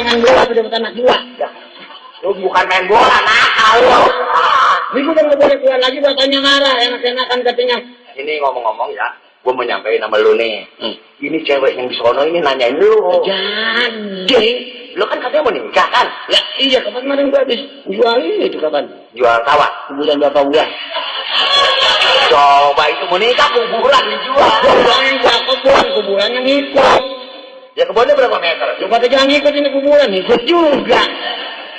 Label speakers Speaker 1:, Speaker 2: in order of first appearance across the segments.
Speaker 1: main bola udah dapat anak dua.
Speaker 2: Ya. Lu bukan main bola, nakal lu.
Speaker 1: Ini gue udah nggak boleh keluar lagi, bapaknya marah, enak-enakan katanya.
Speaker 2: Ini ngomong-ngomong ya, gue mau nyampein sama lu nih. Ini cewek yang di sono ini nanyain lu.
Speaker 1: Jadi,
Speaker 2: lu kan katanya mau nikah kan?
Speaker 1: ya iya kemarin gue habis jual ini itu kapan?
Speaker 2: Jual sawah.
Speaker 1: Kuburan bapak gua.
Speaker 2: Coba itu mau nikah kuburan dijual.
Speaker 1: Kuburan yang ikut.
Speaker 2: Ya kebunnya berapa meter?
Speaker 1: Coba aja jangan ikut ini kuburan, ikut juga.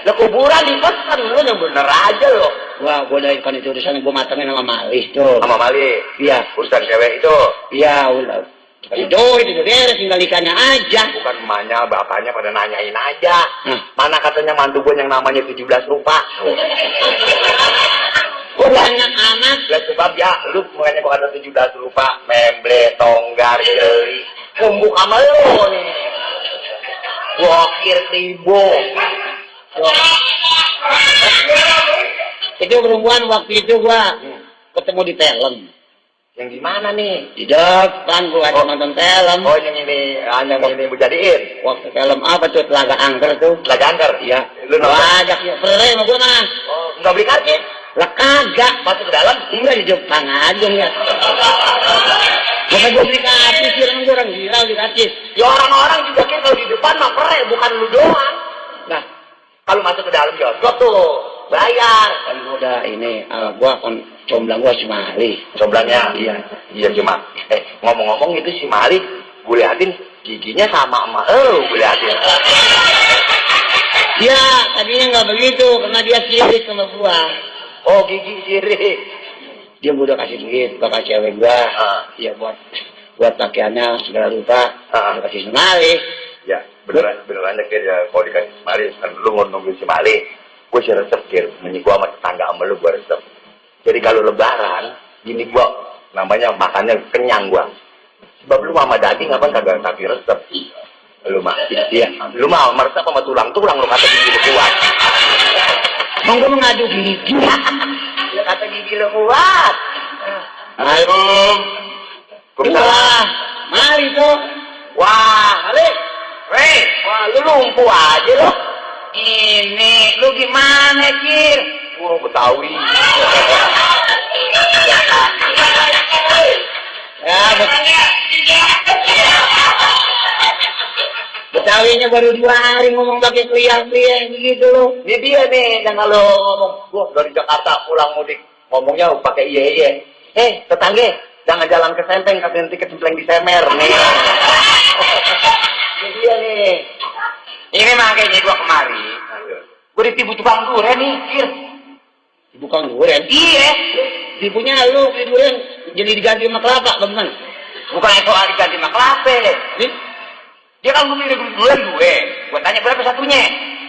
Speaker 2: Lah kuburan dipesen lu yang bener aja lo.
Speaker 1: Wah, gue udah ikan itu urusan gue matangin sama Malih tuh.
Speaker 2: Sama Mali.
Speaker 1: Iya.
Speaker 2: Urusan cewek itu.
Speaker 1: Iya, udah. Itu beres, tinggal ikannya aja.
Speaker 2: Bukan emaknya, bapaknya pada nanyain aja. Mana katanya mantu gue yang namanya 17 rupa.
Speaker 1: Oh, banyak anak.
Speaker 2: Lah sebab ya, lu makanya kok ada 17 rupa. Memble, tonggar, jeli. Kumbuk sama lu nih. Gokir ribu.
Speaker 1: Itu perempuan waktu itu gua ketemu di film.
Speaker 2: Yang di mana nih?
Speaker 1: Di depan gua ada nonton film.
Speaker 2: Oh yang ini mau jadiin.
Speaker 1: Waktu film apa tuh? Telaga Angker tuh.
Speaker 2: Telaga Angker?
Speaker 1: Iya.
Speaker 2: Lu nonton?
Speaker 1: Ajak ya, perih sama gua mah.
Speaker 2: Oh, nggak beli karcis?
Speaker 1: Lah kagak.
Speaker 2: Masuk ke dalam?
Speaker 1: Enggak, di depan aja ya. Bukan gua beli karcis, orang gila beli karcis.
Speaker 2: Ya orang-orang juga kan kalau di depan mah perih, bukan lu doang.
Speaker 1: Nah,
Speaker 2: kalau masuk ke dalam bioskop tuh bayar.
Speaker 1: kan gua udah ini, gua kan comblang gua si Mali.
Speaker 2: Comblangnya?
Speaker 1: Iya.
Speaker 2: Iya cuma. Ngomong-ngomong itu si Mali, gue liatin giginya sama gue liatin.
Speaker 1: Iya, tadinya nggak begitu karena dia sirik sama gua.
Speaker 2: Oh gigi sirik.
Speaker 1: Dia udah kasih duit bakal cewek gua. Iya buat pakaiannya segala rupa. Dia kasih si Mali.
Speaker 2: Ya beneran kir ya kalau dikasih si Mali kan lu nungguin si Mali. Gue sih resep kir, meni gua sama tetangga sama lu gua resep. Jadi kalau lebaran, gini gua namanya makannya kenyang gua. Sebab lu sama daging apa kagak kasih resep. Lu mah, iya. Lu mah meresep sama tulang-tulang lu kata gigi lu kuat.
Speaker 1: Mau gua mengadu gigi.
Speaker 2: Lu kata gigi lu kuat.
Speaker 1: Assalamualaikum. Wah, Mali tuh.
Speaker 2: Wah, Mali. Weh, wah lu lumpuh aja lu.
Speaker 1: Ini lu gimana, Kir?
Speaker 2: Wah, Betawi.
Speaker 1: Ya, Betawinya baru 2 hari ngomong pakai kriak-kriak gitu loh.
Speaker 2: Ini dia nih yang kalau ngomong, gua dari Jakarta pulang mudik ngomongnya pakai iye. Tetangga, jangan jalan ke Sempeng, kasih nanti kecempleng di Semer nih. Ini dia nih.
Speaker 3: Ini makanya gua kemari. Gua ditipu tukang durian nih, Kir.
Speaker 1: Bukan durian.
Speaker 3: Iya.
Speaker 1: Tipunya lu beli durian jadi diganti sama kelapa, bagaimana?
Speaker 3: Bukan itu hari ganti sama kelapa.
Speaker 1: Nih?
Speaker 3: Dia kan beli durian gue. Gua tanya berapa satunya.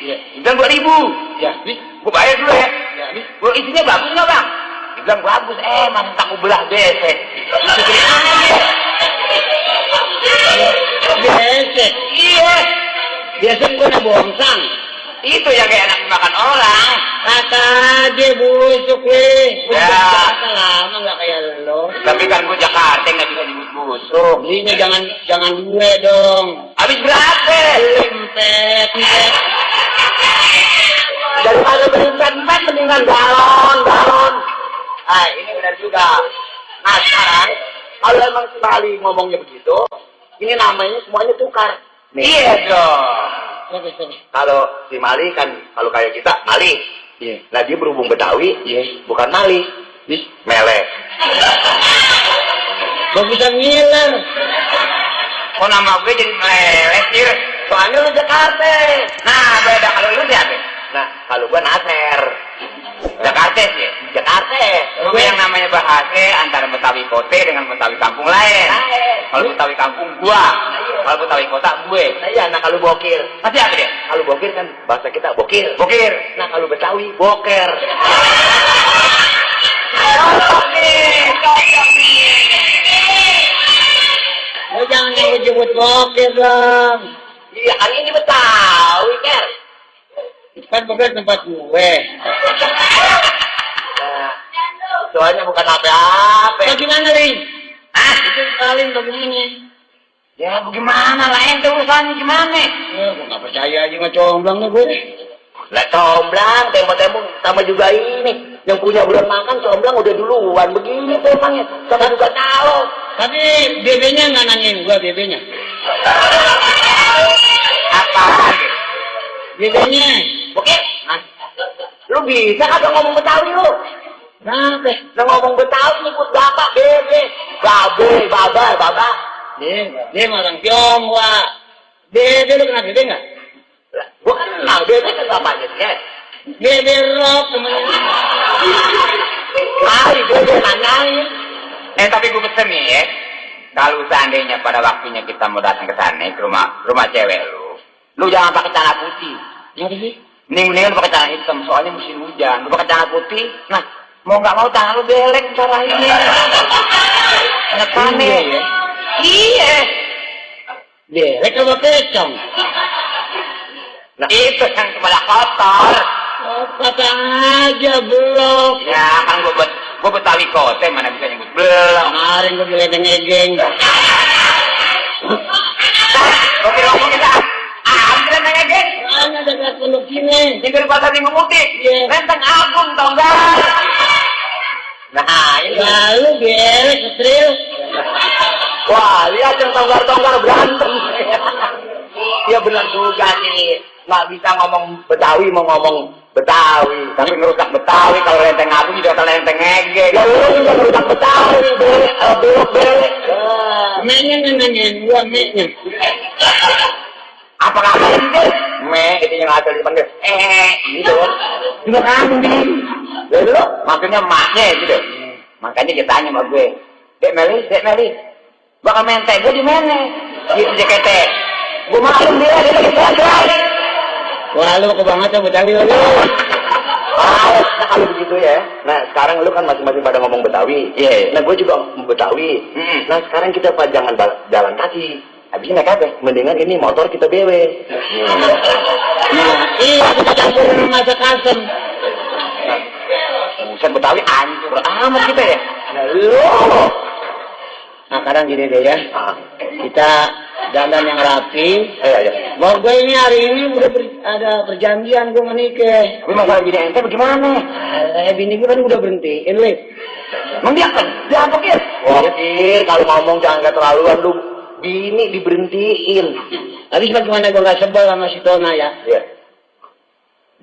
Speaker 1: Iya.
Speaker 3: Dia bilang 2.000.
Speaker 1: Ya, nih.
Speaker 3: Gua bayar dulu ya.
Speaker 1: Ya, nih.
Speaker 3: Gua isinya bagus nggak bang? Dia bilang bagus. Emang tak belah besek. Disukirin aja.
Speaker 1: Besek.
Speaker 3: Iya.
Speaker 1: Biasanya gua nak bongsang.
Speaker 3: Itu yang kayak enak dimakan orang.
Speaker 1: Kata dia busuk weh.
Speaker 3: Ya.
Speaker 1: Jakarta lama nggak kayak lo.
Speaker 3: Tapi kan gua Jakarta nggak bisa dibus-busuk.
Speaker 1: Belinya jangan gue dong.
Speaker 3: Habis berapa?
Speaker 1: Empet.
Speaker 2: Daripada berimpet-impet mendingan galon. Ini benar juga. Nah sekarang, kalau emang si Mali ngomongnya begitu, ini namanya semuanya tukar. Nih.
Speaker 3: Iya dong.
Speaker 2: Kalau si Mali kan, kalau kayak kita, Mali.
Speaker 1: Iya.
Speaker 2: Nah dia berhubung Betawi,
Speaker 1: Iya.
Speaker 2: bukan Mali.
Speaker 1: Nih.
Speaker 2: Melek.
Speaker 1: Bagusan ngiler.
Speaker 3: Kok nama gue jadi meleleh, Kir?
Speaker 2: Soalnya lu Jakarta.
Speaker 3: Nah, beda kalau lu siapa?
Speaker 2: Nah, kalau gua Nasir.
Speaker 3: Jakarta sih.
Speaker 2: Jakarta.
Speaker 3: Gue yang namanya bahasa antara Betawi kota dengan Betawi kampung lain. Kalau Betawi kampung gua, kalau Betawi kota gue.
Speaker 2: Nah iya, nah kalau bokir.
Speaker 3: Masih apa dia?
Speaker 2: Kalau bokir kan bahasa kita bokir.
Speaker 3: Bokir.
Speaker 2: Nah kalau Betawi, boker.
Speaker 3: Cocok nih.
Speaker 1: Lo jangan nyebut bokir dong.
Speaker 2: Iya kan ini Betawi, Ker.
Speaker 1: Kan bokir tempat gue.
Speaker 2: Nah, soalnya bukan apa-apa.
Speaker 1: Bagaimana, Ling?
Speaker 3: Hah?
Speaker 1: Itu paling bagaimana?
Speaker 3: Ya bagaimana lah ente urusannya gimana?
Speaker 1: Ya, gue nggak percaya aja sama comblang nih gue.
Speaker 2: Lah comblang, tembok-tembok sama juga ini. Yang punya bulan makan comblang udah duluan. Begini temangnya, sama juga tahu.
Speaker 1: Tapi bebenya nggak nanyain gue, bebenya.
Speaker 3: Apa?
Speaker 1: Bebenya.
Speaker 2: Oke? Nah, lu bisa kagak ngomong Betawi lu?
Speaker 1: Kenapa?
Speaker 2: Lu ngomong Betawi ikut bapak, bebe. Baba.
Speaker 1: Dia orang Tionghoa. Bebe lu kenal bebe nggak?
Speaker 2: Lah, gua kenal bebe kan bapaknya dia.
Speaker 1: Bebe rock temennya.
Speaker 2: Kali bebe nanyain.
Speaker 3: Tapi gue pesen nih ya. Kalau seandainya pada waktunya kita mau datang ke sana ke rumah cewek lu jangan pakai celana putih.
Speaker 1: Kenapa sih?
Speaker 3: Mendingan pakai celana hitam soalnya musim hujan. Lu pakai celana putih, nah mau nggak mau tangan lu belek cara ini. Enak aneh.
Speaker 1: Ya?
Speaker 3: Iya.
Speaker 1: Belek apa pecong?
Speaker 3: Nah itu yang kepala kotor.
Speaker 1: Oh, kata aja belum.
Speaker 3: Ya kan gue Betawi kote mana bisa nyebut belum.
Speaker 1: Kemarin gue diledeng-edeng.
Speaker 3: Gue kira ngomong kita. Ambil nanya geng.
Speaker 1: Mana dekat pondok sini?
Speaker 3: Tinggal di pasar Minggu Putih.
Speaker 1: Iya.
Speaker 3: Lenteng Agung tau gak? Nah ini.
Speaker 1: Lalu belek ketril.
Speaker 2: Wah, lihat yang tonggar-tonggar berantem. Iya benar juga nih. Nggak bisa ngomong Betawi, mau ngomong Betawi.
Speaker 3: Tapi ngerusak Betawi kalau Lenteng Agung juga kalau Lenteng Ege.
Speaker 2: Ya lu juga ngerusak Betawi, belok.
Speaker 1: Meknya nanyain gua meknya.
Speaker 3: Apa kata itu?
Speaker 2: Itu yang asal dipanggil. Gitu.
Speaker 3: Juga kambing.
Speaker 2: Lalu lu?
Speaker 3: Maksudnya emaknya gitu. Makanya dia tanya sama gue. Dek Meli. Bakal mente gue di mana? Di JKT. Gue maklum dia lagi belajar.
Speaker 1: Wah, lu kebangetan Betawi lu.
Speaker 2: Nah, kalau begitu ya. Nah, sekarang lu kan masing-masing pada ngomong Betawi.
Speaker 3: Iya.
Speaker 2: Nah, gue juga Betawi. Nah, sekarang kita jangan jalan kaki. Habis naik apa? Mendingan ini motor kita bewe.
Speaker 1: Nah, iya kita campurin masak asem.
Speaker 3: Bukan Betawi hancur amat kita ya.
Speaker 2: Nah, lu.
Speaker 1: Nah, sekarang gini deh ya. Kita dandan yang rapi.
Speaker 2: Iya.
Speaker 1: Bahwa gue ini hari ini udah ada perjanjian gue menikah.
Speaker 3: Tapi masalah bini ente bagaimana?
Speaker 1: Bini gue kan udah berhentiin, Lip.
Speaker 3: Emang dia kan? Dia apa Kir?
Speaker 2: Wah, Kir, kalau ngomong jangan keterlaluan lu. Bini diberhentiin.
Speaker 1: Habis bagaimana gue gak sebel sama si Tona ya?
Speaker 2: Iya.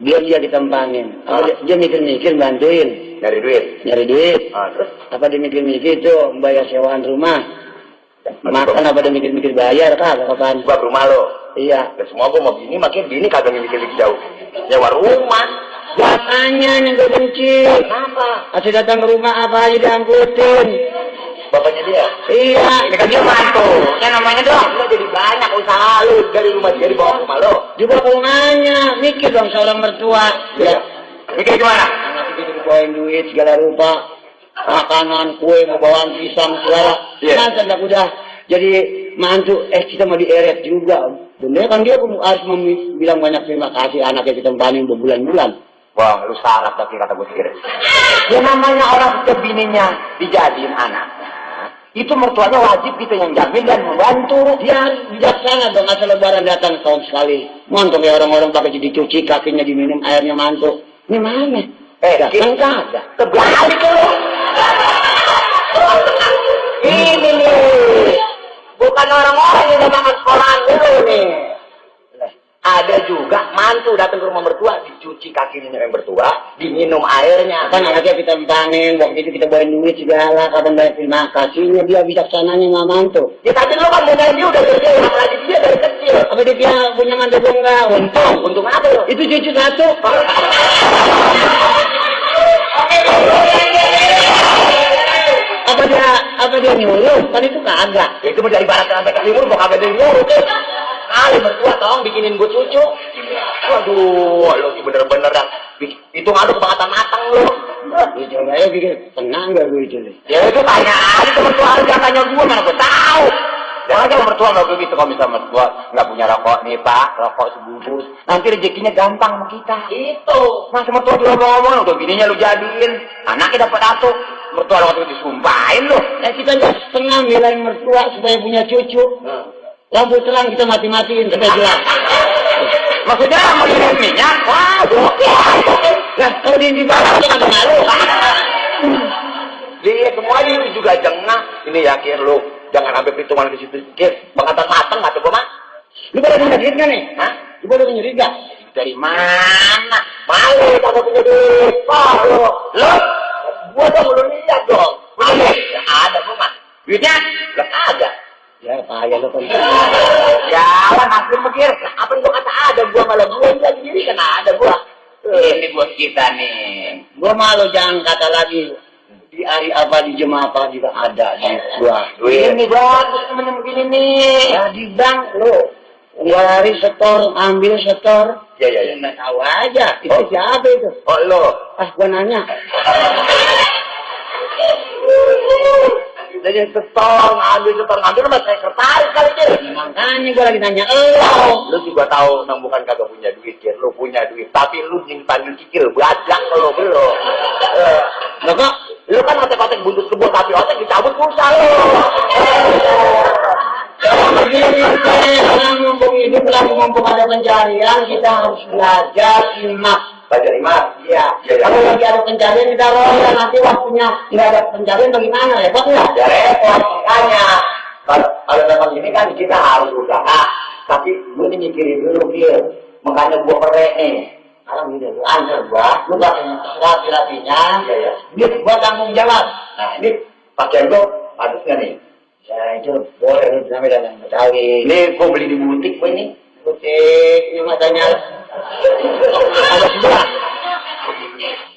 Speaker 1: Dia ditempanin. Dia mikir-mikir bantuin.
Speaker 2: Nyari duit.
Speaker 1: Nyari duit.
Speaker 2: Terus?
Speaker 1: Apa dia mikir-mikir itu bayar sewaan rumah? Makan apa dia mikir-mikir bayar kagak kapan?
Speaker 2: Gua rumah lo.
Speaker 1: Iya.
Speaker 2: Dan semua gua mau bini, makin bini kagak mikir-mikir jauh. Nyewa rumah.
Speaker 1: Biasanya yang gue benci.
Speaker 2: Kenapa?
Speaker 1: Asal datang ke rumah apa aja diangkutin.
Speaker 2: Bapaknya dia.
Speaker 1: Iya.
Speaker 3: Ini kan dia mantu. Ya namanya dong.
Speaker 2: Lo jadi banyak usaha lu dari rumah dia dibawa ke rumah lo.
Speaker 1: Dibawa ke rumahnya. Mikir dong seorang mertua.
Speaker 2: Iya.
Speaker 3: Mikir gimana?
Speaker 1: Anak itu dibawain duit segala rupa. Makanan, kue, mau bawaan pisang segala.
Speaker 3: Iya.
Speaker 1: Masa gak udah jadi mantu, kita mau dieret juga. Bener kan dia harus bilang banyak terima kasih anaknya kita tempanin berbulan-bulan.
Speaker 3: Wah, lu sarap tapi kata gue Kir. Ya namanya orang setiap bininya dijadiin anaknya. Itu mertuanya wajib kita yang jamin dan membantu.
Speaker 1: Dia harus bijaksana dong, asal lebaran datang tahun sekali. Mantu kayak orang-orang pakai dicuci, kakinya diminum, airnya mantu. Ini mana?
Speaker 2: Kita
Speaker 1: kagak.
Speaker 2: terbalik lo. Ini nih. Bukan orang-orang yang udah makan sekolahan dulu nih. Ada juga mantu datang ke rumah mertua, dicuci kakinya yang mertua, diminum airnya.
Speaker 1: Kan anaknya kita tempanin, waktu itu kita bawain duit segala, kadang banyak terima kasihnya, dia bijaksananya nggak mantu.
Speaker 2: Ya tapi lo kan punya dia udah gede, apalagi dia dari kecil.
Speaker 1: Apa dia punya mantu gue enggak?
Speaker 2: Untung apa lo?
Speaker 1: Itu cucu satu. Apa dia nyuruh? Kan itu kagak.
Speaker 2: Ya itu menjadi ibarat sampai ke timur, mau kagak dari nyuruh tuh. Kali mertua tolong bikinin gue cucu. Waduh, lo sih bener-bener dah. Itu ngaduk bangetan matang lo.
Speaker 1: Itu aja bikin tenang gak gue itu?
Speaker 2: Ya itu tanya aja ke mertua, harga tanya gue mana gue tahu.
Speaker 3: Jangan aja mertua nggak begitu kalau misalnya mertua nggak punya rokok nih Pak, rokok sebungkus. Nanti rezekinya gampang sama kita.
Speaker 2: Itu.
Speaker 3: Masa mertua juga ngomong, udah bininya lu jadiin, anaknya dapat satu. Mertua lo waktu disumpahin lo.
Speaker 1: Kita nggak setengah milain mertua supaya punya cucu. lampu terang kita mati-matiin sampai gelap.
Speaker 3: Maksudnya mau minum minyak? Wah, oke.
Speaker 1: Nah, kalau di bawah itu ada malu.
Speaker 2: Dia semuanya itu juga jengah. Ini yakin lu, jangan sampai perhitungan ke situ. Kir, bangkatan mateng atau gua mah?
Speaker 1: Lu pada punya duit nggak nih?
Speaker 2: Hah?
Speaker 1: Lu pada punya duit nggak?
Speaker 2: Dari mana? Malu kagak punya duit. Lu, gua dong lu lihat dong. Ada, ya ada gua mah. Duitnya? Lah ada.
Speaker 1: Ya, payah lu kan.
Speaker 2: Jalan hampir mikir. Apa yang gua kata ada? Gua malah gua bilang sendiri kan ada gua.
Speaker 3: Ini buat kita nih.
Speaker 1: Gua malu jangan kata lagi. Di hari apa, di jemaah apa juga ada di gua.
Speaker 2: Duit.
Speaker 3: Ini bagus temen yang begini nih.
Speaker 1: Ya di bank lu. Lari setor, ambil setor.
Speaker 2: Ya, ya, ya.
Speaker 1: Nggak tahu aja. Itu
Speaker 2: Oh.
Speaker 1: siapa itu?
Speaker 2: Oh lo.
Speaker 1: Ah, gua nanya.
Speaker 2: Jadi ngambil sama sekretaris kali dia.
Speaker 1: Makanya gua lagi nanya
Speaker 2: Lu juga tahu nang bukan kagak punya duit, ya. Lu punya duit, tapi lu nyimpan cicil bajak kalau belum.
Speaker 1: Loh kok?
Speaker 2: Lu kan otek-otek buntut kebun, tapi otek dicabut pulsa lu.
Speaker 1: Kalau mumpung hidup, kalau mumpung ada pencarian, kita harus belajar imak.
Speaker 2: Baca lima.
Speaker 1: Iya. Kalau lagi ada pencarian, kita royal. Nanti waktunya nggak ada pencarian, bagaimana? Repot nggak?
Speaker 2: Ya repot, makanya. Kalau memang ini kan kita harus usaha, tapi lu ini mikirin dulu, Gil. Makanya gua perek nih.
Speaker 1: Kalau gitu, lu antar gua, lu katanya rapi-rapinya,
Speaker 2: Iya, iya.
Speaker 1: ini gua tanggung jawab.
Speaker 2: Nah, ini pakaian gua bagus nggak nih?
Speaker 1: Ya itu boleh lu sampai dalam Betawi.
Speaker 2: Ini gua beli di butik gua ini.
Speaker 1: Butik, ini matanya ada sebelah.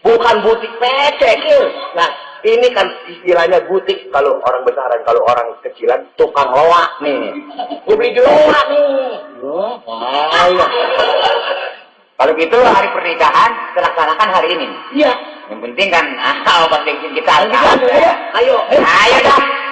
Speaker 2: Bukan butik PC, Gil. Nah, ini kan istilahnya butik kalau orang besaran, kalau orang kecilan tukang loak nih. Gua beli di loak nih.
Speaker 1: Oh, payah.
Speaker 3: Kalau gitu hari pernikahan kita laksanakan hari ini.
Speaker 1: Iya.
Speaker 3: Yang penting kan, obat bensin kita.
Speaker 1: Ayo,
Speaker 3: Ayo dah.